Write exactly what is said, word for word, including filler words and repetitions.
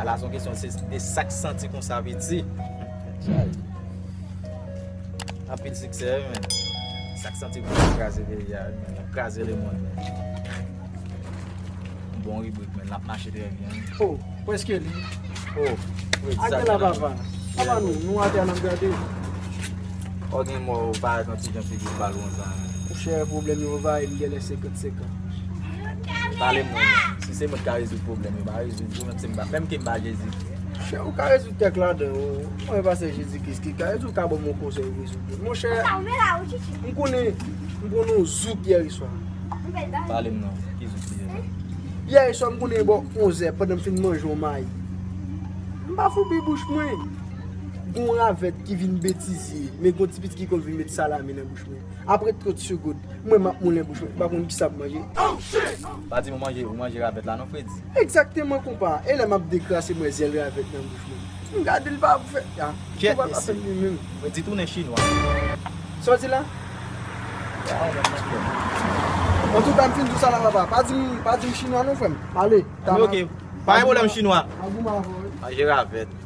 La se yon kesyon, se de sa k santi konsa piti. Chay. Anpil siksè, wi, men. Sa k santi konsa kraze peyi a, wi, men. L ap kraze lemonn, men. Bon ribrik, men. L ap mache trè byen, wi. Oh, prèske li. Oh, wi, sa gen la, papa. Papa nou, nou atè a n ap gade. Ou gen mò, ou parèt yon ti jan figi pa l konsa, men. Monchè, pwoblèm yo va, e m genlè senkant senkant. Pale m non. Si se mwen ki ka rezoud pwoblèm yo, pa rezoud yo, menm si m pa, menm ke m pa Jezi. Chè, ou ka rezoud kèk ladan yo. Mwen pastè Jezi Kris ki ka rezoud, ou ka ban m yon konsèy pou rezoud yo. Monchè, m konnen, m konnen yon zouk yè swa. Pale m non. Ki zouk li ye la? Yè swa m konnen bò onzè, pandan m fin manje yon mayi. M pa foubi bouch mwen. Gon ravèt ki vin betize, men gon ti pitit ki konn vin met salami nan bouch mwen. Apre trant segonn, mwen m ap moulen bouch mwen, m pa konn kisa m manje. Pa di m ou manje, ou manje ravèt la non, Fredi. Egzakteman, konpa. E lè m ap dekrase mwen zèl ravèt nan bouch mwen. M gade l pa fè. Ah, konpa pa fè li menm. Fredi tounen chinwa. Sa w di la? Antouka, m fin di w sa la, papa. Pa di m, pa di m chinwa non, frè m. Ale. Ok. Pa gen pwoblèm, chinwa. Manje ravèt.